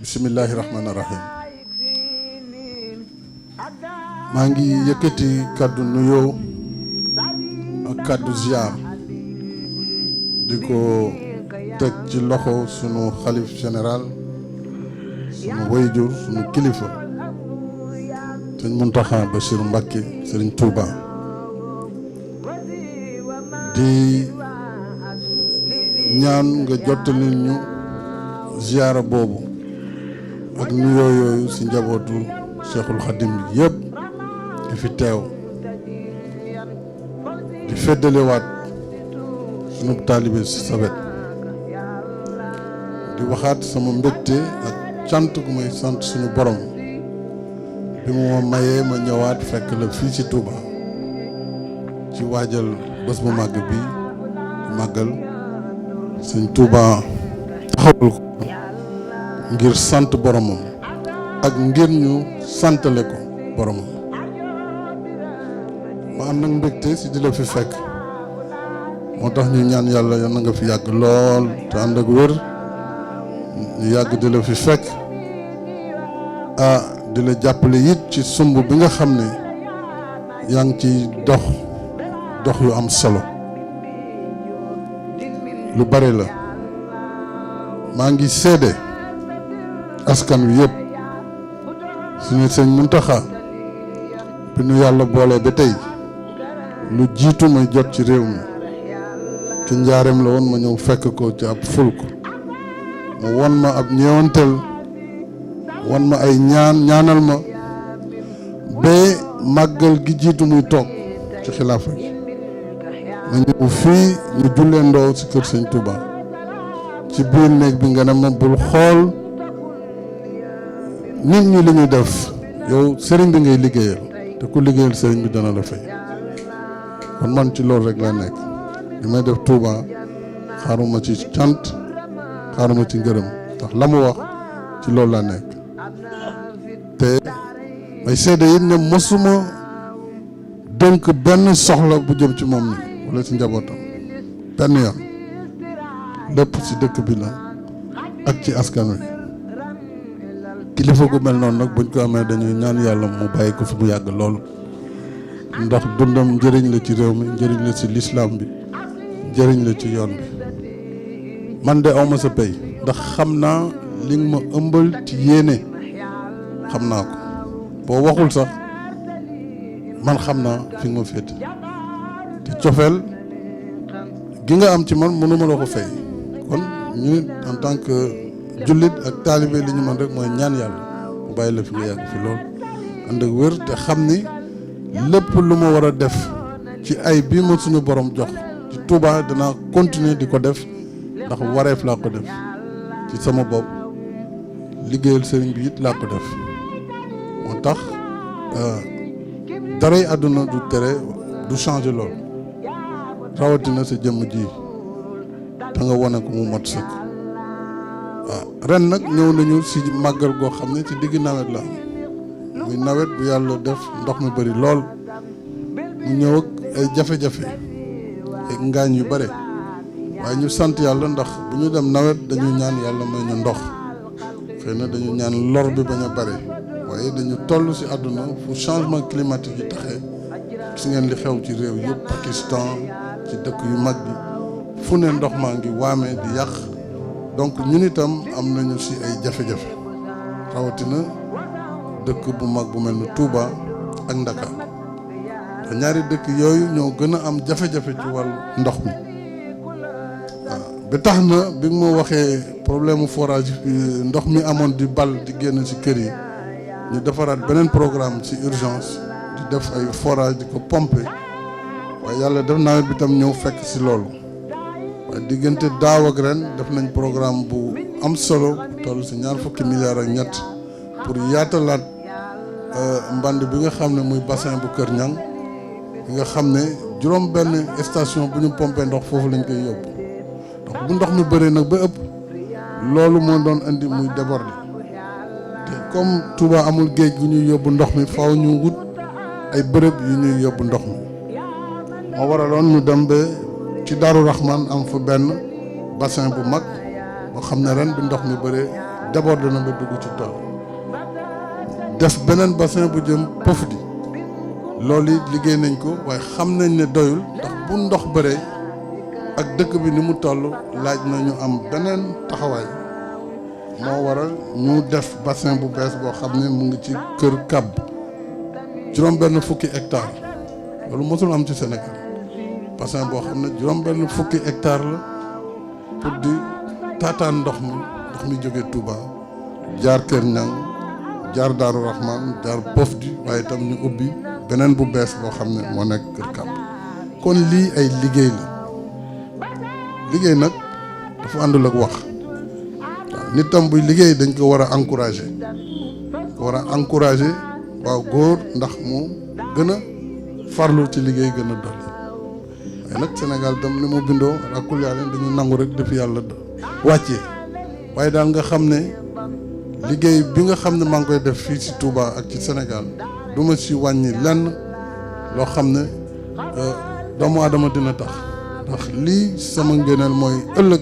bismillahi rahmaani rahim maa ngi yëkkati kàddu nuyoo ak kàddu ziar di ko teg ci loxo sunu xalif général sunu wayjur sunu kilifa sëñ Muntaxa Bachir Mbacké sëriñ Touba di ñaan nga jottali ñu ziara boobu ak nuyoo yooyu ci njabootu Cheikhul Khadim bi yëpp di fi teew di feddalewaat sunu taalibe ci sa wet di waxaat sama mbégte ak cant gu may sant suñu borom bi mu ma mayee ma ñëwaat fekk la fii ci Touba ci waajal bés bu màgg bi màggal sëñ Touba taxawul ko ngir sant boromam ak ngir ñu santale ko boromam ma am nag mbégte si di la fi fekk moo tax ñu ñaan yàlla yal na nga fi yàgg lool te ànd ak wér ñu yàgg di la fi fekk di la jàppale it ci sumb bi nga xam ne yaa ngi ci dox yu am solo lu bari la maa ngi seede askan wi yëpp suñu sëñ Muntaxa bi nu yàlla boole ba tey lu jiitu may jot ci réew mi ci njaareem la woon ma ñëw fekk ko ci ab fulk mu won ma ab ñeewantel won ma ay ñaanal ma ba màggal gi jiitu muy toog ci xilaafa gi ma ñëw fii ñu jullee ndoo ci kër sëñ Touba ci biir néeg bi nga ne ma bul xool nit ñi li ñuy def yow sëriñ bi ngay liggéeyal te ku liggéeyal sëriñ bi dana la fay kon man ci loolu rek laa nekk li may def Touba xaaruma ci cant xaaruma ci ngërëm ndax la mu wax ci loolu laa nekk te may seede it ne mosuma dënk benn soxla bu jëm ci moom ni wala ci njabootam benn yoon lépp ci dëkk bi la ak ci askan wi kilifa gu mel noonu nag buñ ko amee dañuy ñaan yàlla mu bàyyi ko fi bu yàgg loolu ndax dundam njëriñ la ci réew mi njëriñ la ci lislaam bi njëriñ la ci yoon bi man de awma sa pay ndax xam naa li nga ma ëmbal ci yéene xam naa ko boo waxul sax man xam naa fi nga ma féete te cofeel gi nga am ci man mënuma la ko fay kon ñu en tant que jullit ak taalibe li ñu mën rek mooy ñaan yàlla mu bàyyi la fi nga yàgg fi lool ànd ak wér te xam ni lépp lu ma war a def ci ay bii ma suñu borom jox ci Touba danaa continuer di ko def ndax wareef laa ko def ci sama bopp liggéeyal sëriñ bi it laa ko def moo tax daray àdduna du tere du changer lool rawatina sa jëmm ji te nga wane ko mu mot sëkk waaw ren nag ñëw nañu si màggal goo xam ne ci digg nawet la muy nawet bu yàlla def ndox mi bari lool mu ñëw ak ay jafe-jafe ay ngaañ yu bare waaye ñu sant yàlla ndax bu ñu dem nawet dañu ñaan yàlla may ñu ndox xëy na dañu ñaan lor bi bañ a bare waaye dañu toll si àdduna fu changement climatique yi taxee gis ngeen li xew ci réew yëpp Pakistan ci dëkk yu mag bi fu ne ndox maa ngi waame di yàq donc ñun itam am nañu si ay jafe-jafe rawatina dëkk bu mag bu mel ni Touba ak Ndakaar te ñaari dëkk yooyu ñoo gën a am jafe-jafe ci wàllu ndox mi waaw ba tax na bi ma waxee problème mu forage ndox mi amoon di bal di génn ci kër yi ñu defaraat beneen programme ci urgence di def ay forage di ko pomper waaye yàlla def nawet bi tam ñëw fekk ci loolu waaye diggante daaw ak ren def nañ programme bu am solo toll ci 20 milliards ak ñett pour yaatalaat mband bi nga xam ne muy bassin bu Kër Ñang bi nga xam ne juróom benn station bu ñu pompé ndox foofu lañ koy yóbbu donc bu ndox mi bëree nag ba ëpp loolu moo doon indi muy déborder te comme Touba amul géej gu ñuy yóbbu ndox mi faaw ñu wut ay bërëb yu ñuy yóbbu ndox mi moo waraloon ñu dem ba ci Daaru Rahman am fa benn bassin bu mag boo xam ne ren bi ndox mi bëree déborde na ba dugg ci tool def beneen bassin bu jëm Pofdy loolu it liggéey nañ ko waaye xam nañ ne doyul ndax bu ndox bëree ak dëkk bi ni mu toll laaj na ñu am beneen taxawaay moo waral ñu def bassin bu bees boo xam ne mu ngi ci kër Kab juróom-benn fukki hectare loolu mosul am ci Sénégal bassin boo xam ne juróom-benn fukki hectare la pour di taataan ndox mi jóge Touba jaar Kër Ñang jaar Daaru Rahman jaar Pofdy waaye itam ñu ubbi beneen bu bees boo xam ne moo nekk kër Kab kon lii ay liggéey la liggéey nag dafa àndul ak wax waaw nit tam buy liggéey dañ ko war a encourager waaw góor ndax mu gën a farlu ci liggéey gën a dolli waaye nag Sénégal tam ni mu bindoo rakul yàlla dañu nangu rek depuis yàlla wàccee waaye daal nga xam ne liggéey bi nga xam ne maa ngi koy def fii ci Touba ak ci Sénégal du ma ci wàññi lenn loo xam ne doomu aadama dina tax ndax lii sama ngëneel mooy ëllëg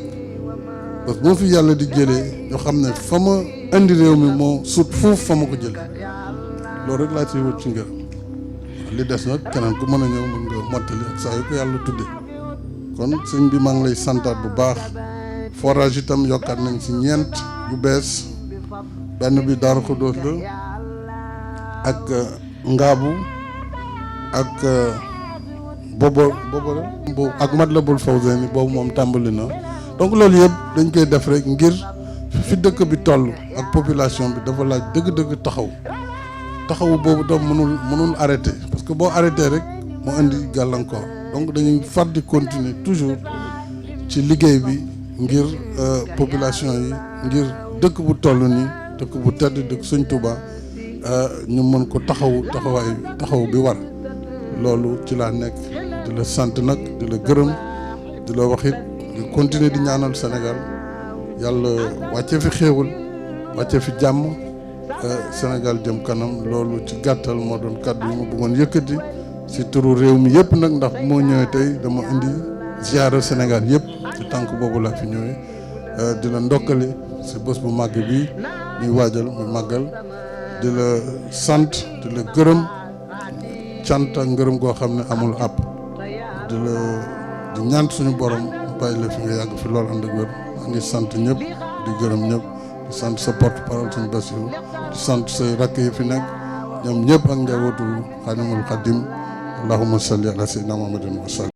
parce que moo fi yàlla di jëlee ñoo xam ne fa ma indi réew mi moo sut fuuf fa ma ko jëlee loolu rek laa ciy wut ci ngërëm li des nag keneen ku mën a ñëw mën nga mottali ak saa yu ko yàlla tudde kon sëñ bi maa ngi lay santaat bu baax forage itam yokkaat nañ ci ñeent yu bees benn bi Daaru Xuddoos la ak Ngaabu ak boobu ak Matlabul Fawzayni boobu moom tàmbali na donc loolu yëpp dañ koy def rek ngir fi dëkk bi toll ak population bi dafa laaj dëgg-dëgg taxawu boobu tam mënul arrêté parce que boo arrêté rek moo indi gàllankoor donc dañuy far di continuer toujours ci liggéey bi ngir population yi ngir dëkk bu toll nii dëkk bu tedd dëkk Sëñ Touba ñu mën ko taxaw bi war loolu ci laa nekk di la sant nag di la gërëm di la wax it di continuer di ñaanal Sénégal yàlla wàcce fi xéewal wàcce fi jàmm Sénégal jëm kanam loolu ci gàttal moo doon kàddu yi ma bëggoon yëkkati si turu réew mi yëpp nag ndax moo ñëwee tey dama indi ziara Sénégal yëpp ci tànk boobu laa fi ñëwee di la ndokkale si bés bu màgg bi ñuy waajal muy màggal di la sant di la gërëm cant ak ngërëm goo xam ne amul àpp di ñaan suñu borom bàyyi la fi nga yàgg fi lool ànd ak wér maa ngi sant ñëpp di gërëm ñëpp di sant sa porte parole suñu Bassirou di sant say rakk yi fi nekk ñoom ñëpp ak njabootu Xaadimul Xaadim allahumma salli ala sayyidina Muhammadin wa sallam